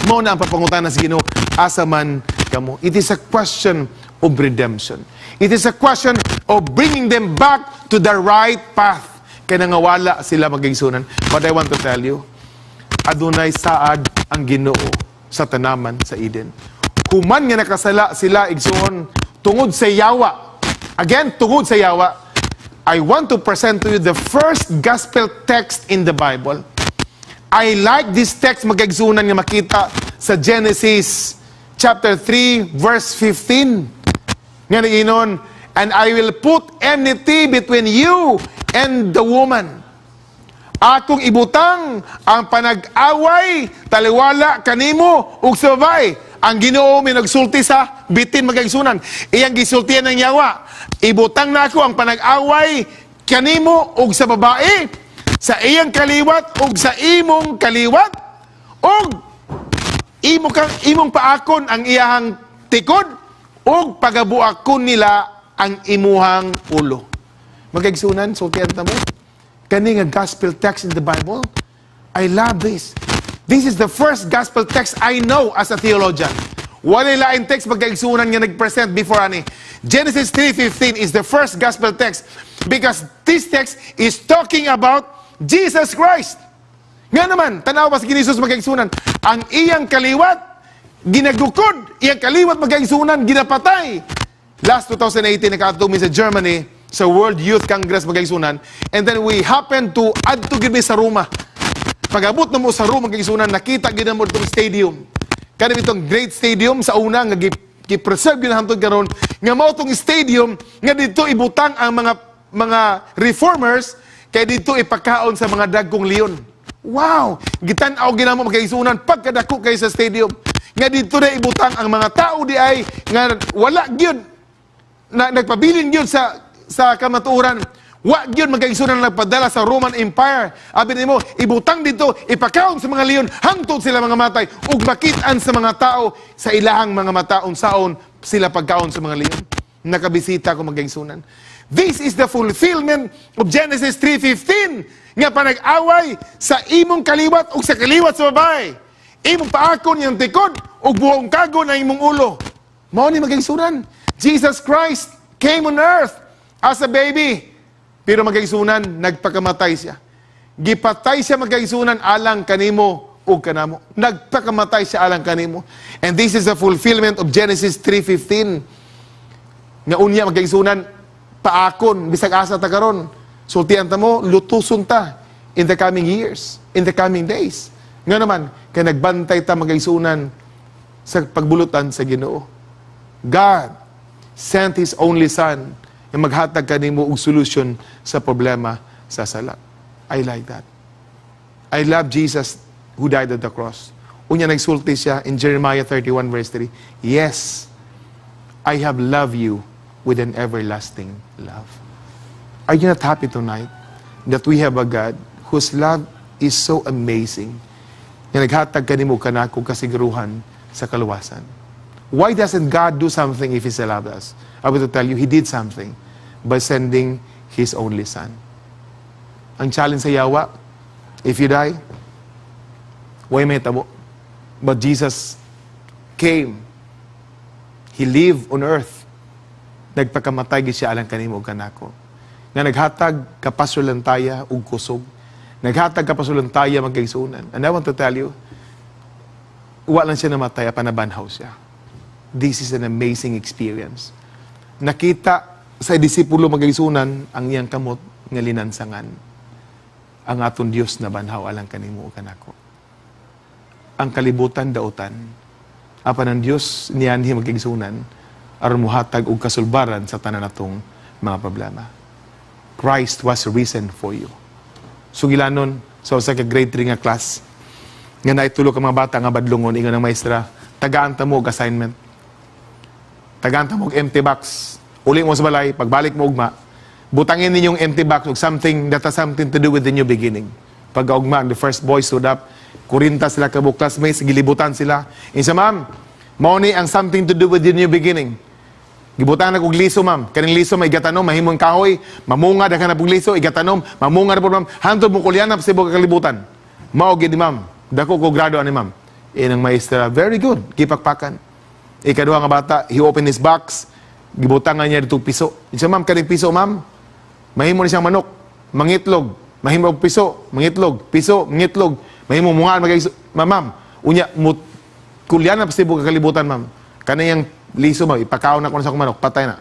Mao na ang papangutana sa Ginoo, "Asa man kamo?" It is a question of redemption. It is a question of bringing them back to the right path. Kaya nangawala sila, magkaigsuonan. But I want to tell you, adunay saad ang Ginoo sa tanaman sa Eden. Human nga nakasala sila, igsuon, tungod sa yawa. Again, tungod sa yawa, I want to present to you the first gospel text in the Bible. I like this text, magkaigsuonan, nga makita sa Genesis chapter 3 verse 15. Nga niinon, "And I will put enmity between you and the woman." Akong ibutang ang panag-away taliwala kanimo ug sa babae. Ang Ginoo may nagsulti sa bitin, magkaigsuonan. Iyang gisultian ng yawa. Ibutang na ako ang panag-away kanimo ug sa babae, sa iyang kaliwat ug sa imong kaliwat, ug imo kang imong paakon ang iyahang tikod ug pagabuakon nila ang imuhang ulo. Magkaigsuonan, sultian ta mo. Kani nga gospel text in the Bible, I love this. This is the first gospel text I know as a theologian. Walay lain text, magkaigsuonan, nga nag-present before ani. Genesis 3:15 is the first gospel text because this text is talking about Jesus Christ. Nga naman, tanawa sa Jesus, magkaigsuonan, ang iyang kaliwat, ginagukod, iyang kaliwat, magkaigsuonan, ginapatay. Last 2018, nakaadto mi sa Germany. Sa World Youth Congress, mga kaigsunan. And then we happened to adto gyud mi sa Roma. Pag-abot na mo sa Roma, mga kaigsunan, nakita gyud na mo itong stadium. Kani itong great stadium sa una nga gi-preserve gyud hangtod karon nga mao tong stadium nga dito ibutang ang mga reformers kay dito ipakaon sa mga dagkong leon. Wow! Gitan-aw ginamo, mga kaigsunan, pagkadako kay sa stadium. Nga dito na ibutang ang mga tao di ay nga wala gyud na nagpabilin gyud sa kamatuoran. Wa gyud, mga kaigsunan, nagpadala sa Roman Empire. Abi nimo, ibutang dito, ipakaon sa mga leon hangtod sila mga matay ug makit-an sa mga tao sa ilahang mga mata unsaon sila pagkaon sa mga leon. Nakabisita ko, mga kaigsunan. This is the fulfillment of Genesis 3:15 nga panag-away sa imong kaliwat ug sa kaliwat sa babae. Imong paakon yung tikod ug buong kagon ang imong ulo. Mao ni, mga kaigsunan. Jesus Christ came on earth as a baby. Pero, mga kaigsunan, nagpakamatay siya. Gipatay siya, mga kaigsunan, alang kanimo ug kanamo. Nagpakamatay siya alang kanimo. And this is the fulfillment of Genesis 3:15. Nga unya, mga kaigsunan, paakon bisag asa ta karon. Sultian ta mo, lutuson ta in the coming years, in the coming days. Nga naman, kay nagbantay ta, mga kaigsunan, sa pagbulutan sa Ginoo. God sent His only Son nga maghatag kanimo og solusyon sa problema sa sala. I like that. I love Jesus who died at the cross. Unya nagsulti siya in Jeremiah 31 verse 3, "Yes, I have loved you with an everlasting love." Are you not happy tonight that we have a God whose love is so amazing nga naghatag kanimo kanako kasiguruhan sa kaluwasan? Why doesn't God do something if He still loved us? I want to tell you, He did something by sending His only Son. Ang challenge sa yawa, if you die, way may tabo. But Jesus came. He lived on earth. Nagpakamatay gid siya alang kanimo ug kanako. Nga naghatag kapasulantaya ug kusog. Naghatag kapasulantaya, mga kaigsunan. And I want to tell you, wa lang siya namatay, apan nabanhaw siya. This is an amazing experience. Nakita sa disipulo, mga kaigsunan, ang iyang kamot nga linansangan. Ang aton Dios nabanhaw alang kanimo ug kanako. Ang kalibutan dautan. Apan ang Dios nianhi, mga kaigsunan, aron muhatag og kasulbaran sa tanan natong mga problema. Christ was risen for you. Sugilanon sa usa ka grade 3 nga class nga naitulo ka mga bata nga badlongon, ingon ang maestra, "Tagaan ta mo og assignment. Tagaan ta mo og empty box. Uli mo sa balay, pagbalik mo ugma, butangin ninyong empty box og something that has something to do with the new beginning." Pag ugma, the first boy stood up, 40 sila ka classmates, gilibutan sila. Insa, "Ma'am, mao ni ang something to do with the new beginning. Gibutangan na kog liso, ma'am. Kaning liso may gatanom, mahimong kahoy, mamunga daghan na pug liso, igatanom, mamunga na po, ma'am. Hantod mo kulyanap sa ibong kalibutan. Mao gid, ma'am. Dako ko grado ani, ma'am." Inang maestra, "Very good." Gipakpakan. Ikaduha nga bata, he opened his box, gibutangan niya dito piso. Insa, "Ma'am, kaning piso, ma'am, mahimo ni siyang manok, mangitlog, mahimo og piso, mangitlog, piso, mangitlog, mahimo mungaan magay, ma'am, ma'am. Unya mo kulyanap sa ibong kalibutan, ma'am. Kaniyang liso, ma'am, ipakaon na ko na sa akong manok, patay na.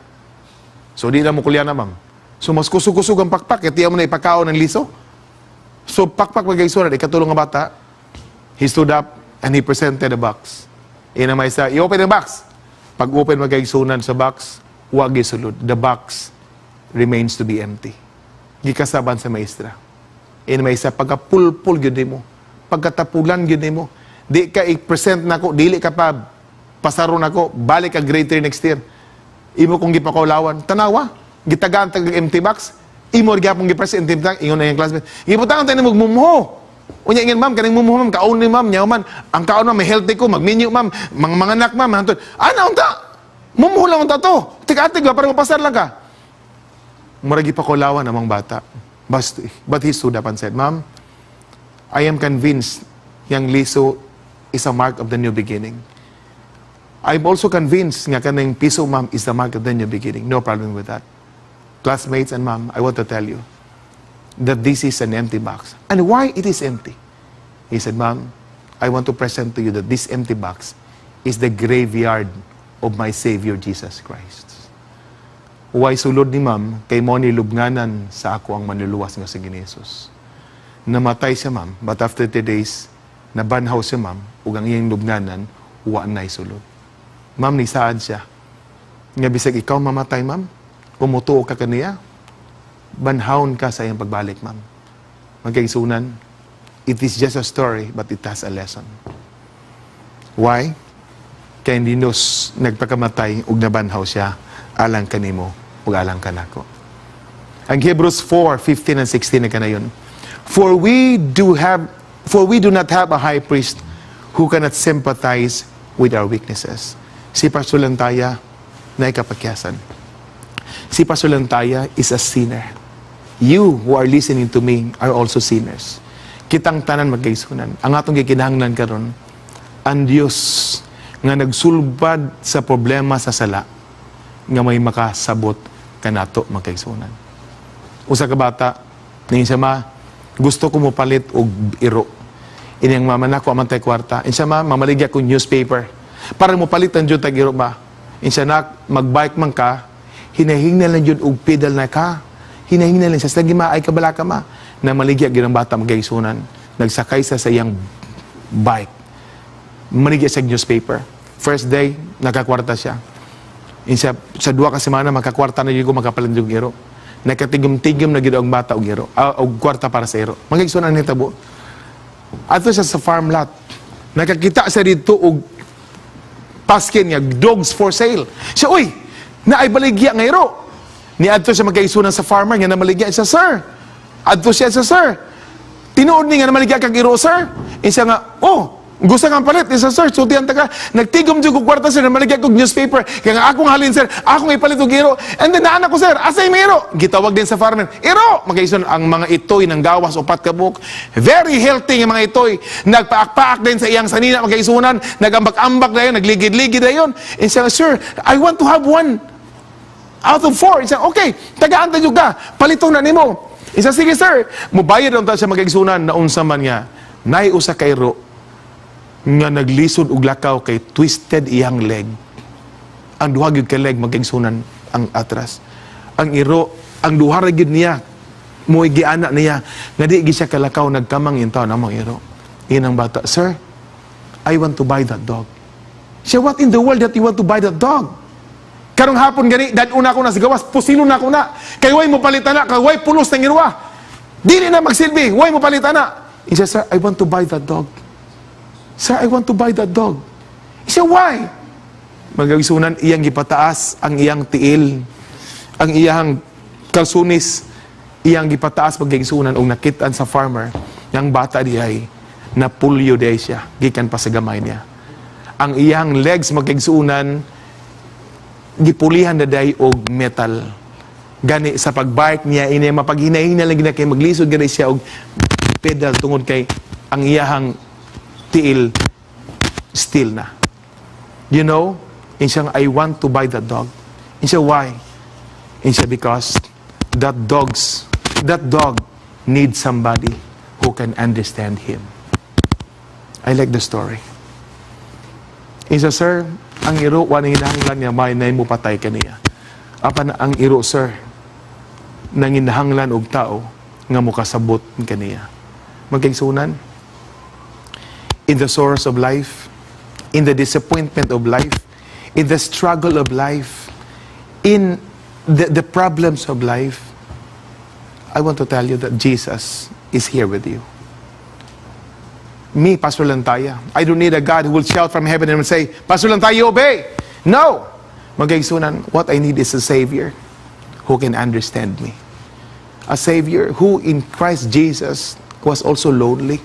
So di na mo kulyana, ma'am. So mas kusog-kusog ang pakpak, kaya mo na ipakaon ng liso." So pakpak, mga kaigsunan, ikatulong nga bata, he stood up and he presented the box. Ina may isa, "I-open the box." Pag open, mga kaigsunan, sa box, wag isulod. The box remains to be empty. Gikasaban sa maestra. Ina may isa, "Pagkapulpul gyud nimo, pagkatapulan gyud nimo, di ka i-present nako, dili ka pa pasaro nako, balik ka grade 3 next year. Imo kong gipakaulawan, tanawa, gitagaan tag empty box, imo gyapon gi-present empty box." Ingon na yung classmate, "Gibutangan tayo nimo mumho." Unya ingon, "Ma'am, kaning mumho, ma'am, kaon ni ma'am, nyaw man, ang kaon, ma'am, may healthy ko, magminyo, ma'am, mga mga anak, ma'am, hantod. Ana unta, mumho lang unta to. Tig-atig ba, para mapasar lang ka." Murag gipakulawan amang bata. But he stood up and said, "Ma'am, I am convinced yang liso is a mark of the new beginning. I'm also convinced nga kaning piso, ma'am, is the mark of the new beginning. No problem with that. Classmates and ma'am, I want to tell you that this is an empty box. And why it is empty?" He said, "Ma'am, I want to present to you that this empty box is the graveyard of my Savior Jesus Christ." Way sulod ni ma'am kay mo ni lubnganan sa ako ang Manluluwas nga si Jesus. Namatay siya, ma'am, but after 30 days, nabanhaw siya, ma'am, ug ang iyang lubnganan, wa nay sulod. Ma'am, nisaad siya nga bisag ikaw mamatay, ma'am, kung mutuo ka kaniya, banhawon ka sa iyang pagbalik, ma'am. Magkaigsunan, it is just a story, but it has a lesson. Why? Kay hindi nos nagpakamatay ug nabanhaw siya alang kanimo ug alang kanako. Ang Hebrews 4, 15 and 16 na kanayon. For we do not have a high priest who cannot sympathize with our weaknesses. Si Pastor Lantaya na ikapakyasan. Si Pastor Lantaya is a sinner. You who are listening to me are also sinners. Kitang tanan, magkaigsunan. Ang atong gikinahanglan karon, ang Dios nga nagsulbad sa problema sa sala nga may makasabot kanato, magkaigsunan. Usa ka bata, ning siya, "Ma, gusto ko mo palit og iro." Inyang mama, "Nako, wa man tay kwarta." Insa, "Ma, mamaligya ko newspaper para mo palit ang jud tag iro ba." Insa, "Nak, magbike man ka, hinahingnan lang jud og pedal na ka. Hinahingnan lang siya. Lagi, ma, ay kabala ka, ma." Na maligya gyud ang bata, magkaigsunan. Nagsakay sa iyang bike. Maligya sa newspaper. First day, nakakwarta siya. Insa, "Sa 2 ka semana, makakwarta na jud ko, makapalit jud iro." Nakatigom-tigom na gyud ang bata og iro, og kwarta para sa iro. Magkaigsunan, ang nitabo, adto siya sa farm lot. Nakakita siya dito og paskin nga "Dogs for sale." Siya, "Uy, naay baligya nga iro." Ni adto siya, magkaigsunan, sa farmer nga namaligya siya, "Sir." Adto siya sa sir. "Tinuod ni nga namaligya kag iro, sir?" Isa nga, "Oh, gusto nga palit." Isa, "Sir, sultihan ta ka. Nagtigom jud og kwarta, sir, namaligya kog newspaper. Kaya nga akong halin, sir, akong ipalit og iro. And then naanak ko, sir, asay may iro?" Gitawag din sa farmer. Iro! Magkaigsuon, ang mga itoy ng gawas 4 ka buok. Very healthy nga mga itoy. Nagpaak-paak din sa iyang sanina, magkaigsunan. Nagambak-ambak na yun, nagligid-ligid na yun. And siya, "Sir, I want to have one out of four." Isa, "Okay, tagaan ta ka. Palito na nimo." Isa, "Sige, sir." Mubayad lang ta siya, magkaigsunan, na unsa man nga nay usa ka iro nga naglisod og lakaw kay twisted iyang leg. Ang duha gyud ka leg, magkaigsunan, ang atras. Ang iro, ang duha ra gyud niya mo giana niya nga di gyud siya kalakaw, nagkamang intaw namang iro. Inang bata, "Sir, I want to buy that dog." Siya, "What in the world that you want to buy that dog? Karong hapon gani, dad-on ako na sa gawas, pusilon na ako na. Kay way mo palitan na, kay way pulos ng irwa. Dili na magsilbi, way mo palitan na." He says, "Sir, I want to buy that dog. Sir, I want to buy that dog." He said, "Why?" Magkaigsunan, iyang gipataas ang iyang tiil, ang iyang kalsunis, iyang gipataas, magkaigsunan, og nakitaan sa farmer, yang bata di ay napulyo di ay siya, gikan pa sa gamay niya. Ang iyang legs, magkaigsunan, gipulihan na day og metal. Gani sa pagbike niya ini mapaghinay-hinay lang gina kay maglisod gani siya og pedal tungod kay ang iyahang tiil steel na. Insya, "I want to buy that dog." Insya, "Why?" Insya, "Because that dog needs somebody who can understand him." I like the story. Isa, "Sir, ang iro, wa nanginahanglan niya, may nay mo patay kaniya. Apan ang iro, sir, nanginahanglan og tao nga mukasabot kaniya." Magkaigsunan, in the source of life, in the disappointment of life, in the struggle of life, in the problems of life, I want to tell you that Jesus is here with you. Me, Pastor Lantaya, I don't need a God who will shout from heaven and will say, "Pastor Lantaya, obey." No! Magkaigsunan, what I need is a Savior who can understand me. A Savior who in Christ Jesus was also lonely.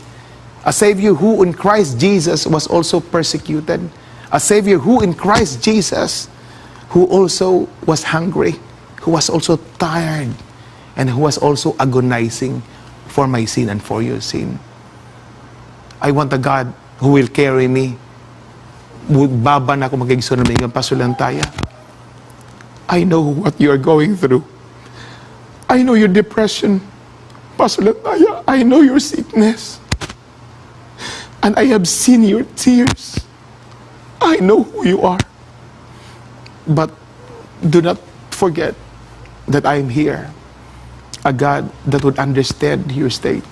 A Savior who in Christ Jesus was also persecuted. A Savior who in Christ Jesus who also was hungry, who was also tired, and who was also agonizing for my sin and for your sin. I want a God who will carry me. Baba na ako, magkaigsunan, na Pastor Lantaya, I know what you are going through. I know your depression. Pastor Lantaya, I know your sickness. And I have seen your tears. I know who you are. But do not forget that I am here. A God that would understand your state.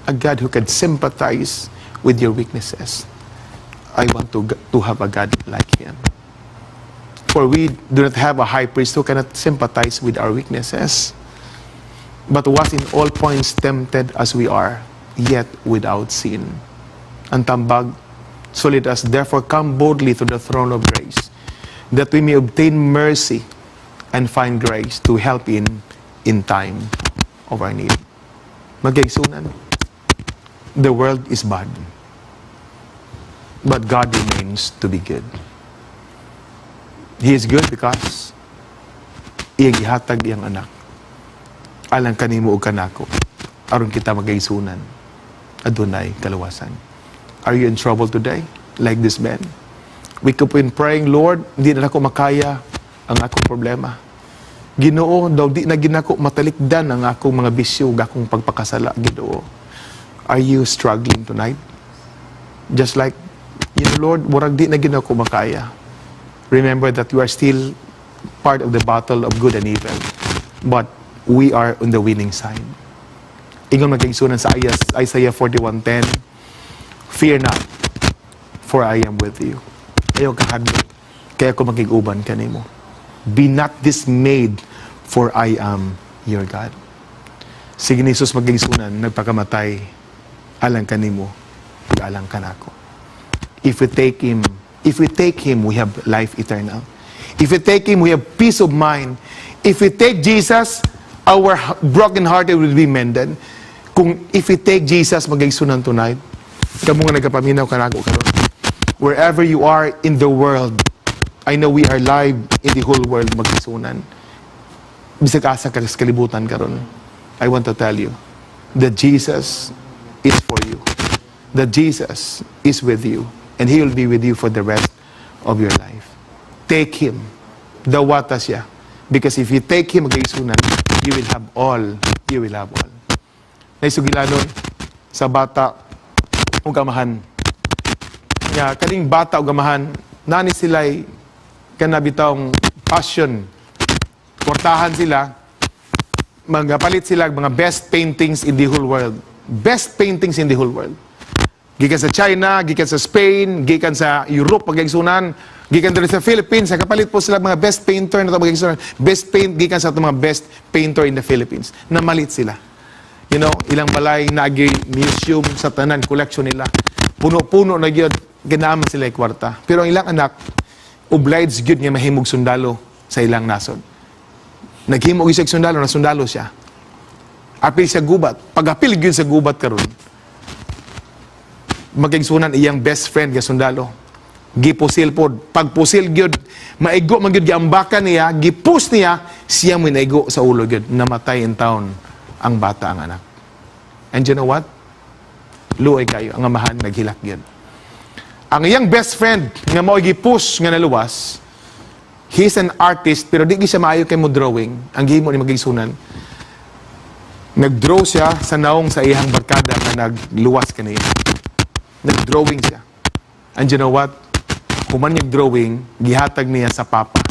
A God who can sympathize with your weaknesses. I want to have a God like Him. For we do not have a high priest who cannot sympathize with our weaknesses, but was in all points tempted as we are, yet without sin. Ang tambag, so let us therefore come boldly to the throne of grace, that we may obtain mercy and find grace to help in time of our need. Mga kaigsuonan, the world is bad, but God remains to be good. He is good because iyang gihatag iyang anak alang kanimo ug kanako aron kita magkaigsuonan, adunay kaluwasan. Are you in trouble today like this man? We keep in praying, "Lord, di na nako makaya ang akong problema. Ginoo, daw di na gyud nako matalikdan ang akong mga bisyo ug akong pagpakasala, Ginoo." Are you struggling tonight? Just like, "Lord, murag di na gyud nako makaya." Remember that you are still part of the battle of good and evil. But we are on the winning side. Ingon, mga kaigsuonan, sa Isaiah 41:10, "Fear not, for I am with you." Ayaw kahadlok, kay ako makig-uban kanimo. "Be not dismayed, for I am your God." Si Jesus, mga kaigsuonan, nagpakamatay alang kanimo, alang kanako. If we take Him, if we take Him, we have life eternal. If we take Him, we have peace of mind. If we take Jesus, our broken heart will be mended. Kung if we take Jesus, mga kaigsuonan, tonight, kamo nga nagkapaminaw kanako karon, wherever you are in the world, I know we are live in the whole world, mga kaigsuonan. Bisag asa ka sa kalibutan karon, I want to tell you that Jesus is for you. That Jesus is with you and He will be with you for the rest of your life. Take Him. Dawata siya. Because if you take Him, mga kaigsuonan, you will have all. You will have all. Naisugilanon sa bata ug amahan. Nga kaning bata ug amahan, nani sila'y kana bitawng passion. Kwartahan sila, magapalit sila og mga best paintings in the whole world. Best paintings in the whole world. Gikan sa China, gikan sa Spain, gikan sa Europe, mga kaigsuonan, gikan diri sa Philippines, nakapalit po sila mga best painter na to, mga kaigsuonan, best paint gikan sa atong mga best painter in the Philippines. Namalit sila. Ilang balay naagi museum sa tanan collection nila. Puno-puno na gyud, ganaman sila kwarta. Pero ang ilang anak obliged gyud nga mahimog sundalo sa ilang nasod. Naghimo gyud siya og sundalo, na sundalo siya. Apil siya gubat. Pag-apil gyud sa gubat karon, mga kaigsuonan, iyang best friend nga sundalo, gipusil pod. Pagpusil gyud, maigo man gyud, giambakan niya, gipus niya, siya mo naigo sa ulo gyud. Namatay in town ang bata, ang anak. And you know what? Luoy kayo, ang amahan naghilak gyud. Ang iyang best friend nga mao gipus nga naluwas, he's an artist pero di gyud siya maayo kay mo drawing. Ang gihimo ni, mga kaigsuonan, nag-draw siya sa naong sa iyang barkada nga nagluwas kaniya. Nag-drawing siya. And you know what? Human niyang drawing, gihatag niya sa papa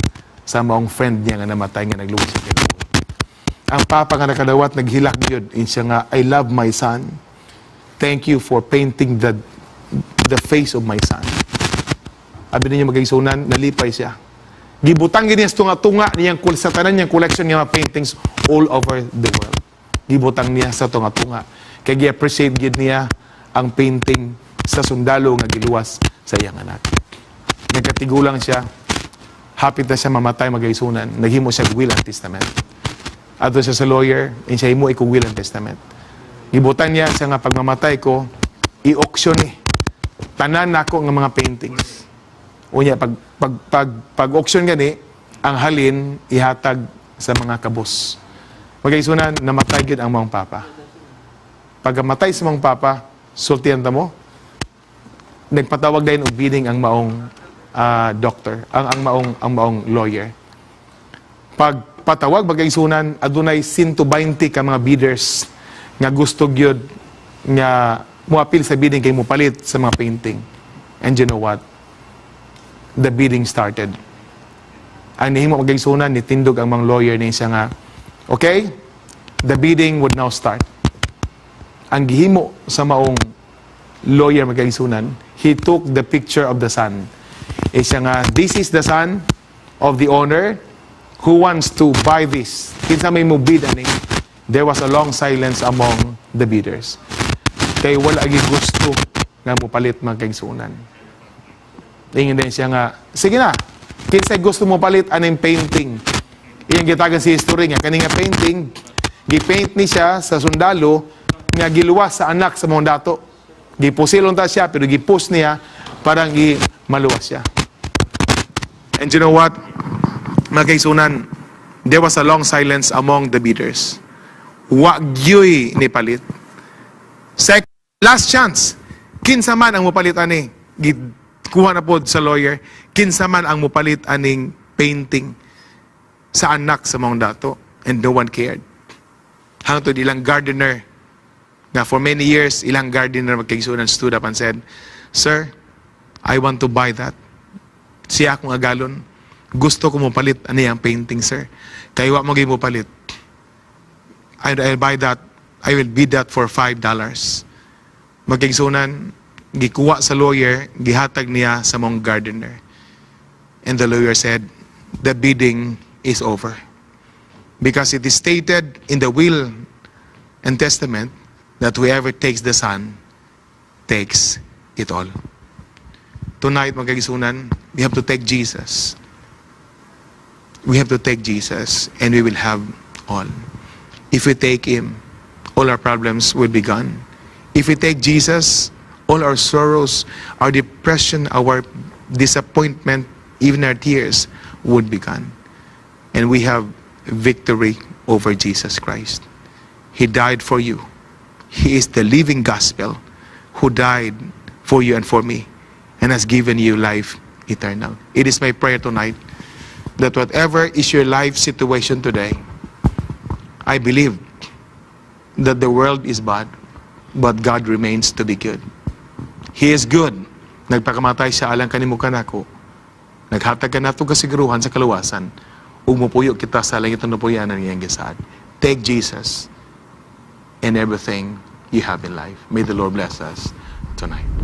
sa maong friend niya nga namatay nga nagluwas siya kay buhi. Ang papa nga nakadawat naghilak gyud. In siya nga, "I love my son. Thank you for painting the face of my son." Abi ninyo, mga kaigsuonan, nalipay siya. Gibutang gid niya sa tunga-tunga niyang sa tanan niyang collection nga mga paintings all over the world. Gibutang niya sa tunga-tunga. Kay gi-appreciate gid niya ang painting sa sundalo nga giluwas sa iyang anak. Nagkatigulang siya, hapit na siya mamatay, mga kaigsuonan, naghimo siya og will and testament. Adto siya sa lawyer, and siya himo ikong will and testament. Gibutan niya siya nga pagmamatay ko, i-auction ni tanan nako nga mga paintings. Unya pag auction gani, ang halin ihatag sa mga kabos. Mga kaigsuonan, namatay gyud ang maong papa. Pagkamatay sa maong papa, sultihan ta mo, nagpatawag dayon og bidding ang maong doctor, ang maong lawyer. Pag patawag, mga kaigsuonan, adunay 120 ka mga bidders nga gusto gyud nga moapil sa bidding kay mopalit sa mga painting. And you know what? The bidding started. Ang nihimo, mga kaigsuonan, nitindog ang mga lawyer niya siya nga, "Okay, the bidding would now start." Ang gihimo sa maong lawyer, mga kaigsuonan, he took the picture of the son. Eh siya nga, "This is the son of the owner who wants to buy this. Kinsa may mo bid ani?" There was a long silence among the bidders. Kay wala gi gusto nga mopalit, mga kaigsuonan. Ingon din siya nga, "Sige na, kinsay gusto mo palit aning painting?" Iyang gitagan si history nga, kani nga painting, gipaint ni siya sa sundalo nga giluwas sa anak sa mga dato. Gipusilon ta siya, pero gipus niya parang gi maluwas siya. And you know what? Mga kaigsuonan, there was a long silence among the bidders. Wa gyoy ni palit. Second, last chance. Kinsa man ang mopalit ani? Kuha na pod sa lawyer. Kinsa man ang mopalit aning painting sa anak sa mga dato? And no one cared. Hangtod ilang gardener nga for many years ilang gardener, mga kaigsuonan, stood up and said, "Sir, I want to buy that. Siya akong agalon. Gusto ko mopalit ani ang painting, sir. Kay wa mo mo palit. I'll buy that. I will bid that for $5." Mga kaigsuonan, gikuha sa lawyer, gihatag niya sa mong gardener. And the lawyer said, "The bidding is over. Because it is stated in the will and testament that whoever takes the son takes it all." Tonight, mga kaigsuonan, we have to take Jesus. We have to take Jesus and we will have all. If we take Him, all our problems will be gone. If we take Jesus, all our sorrows, our depression, our disappointment, even our tears would be gone. And we have victory over Jesus Christ. He died for you. He is the living gospel who died for you and for me and has given you life eternal. It is my prayer tonight that whatever is your life situation today, I believe that the world is bad, but God remains to be good. He is good. Nagpakamatay siya alang kanimo kanako. Naghatag kanato kasiguruhan sa kaluwasan. Ug mupuyo kita sa langit na puy-anan iyang gisaad. Take Jesus and everything you have in life. May the Lord bless us tonight.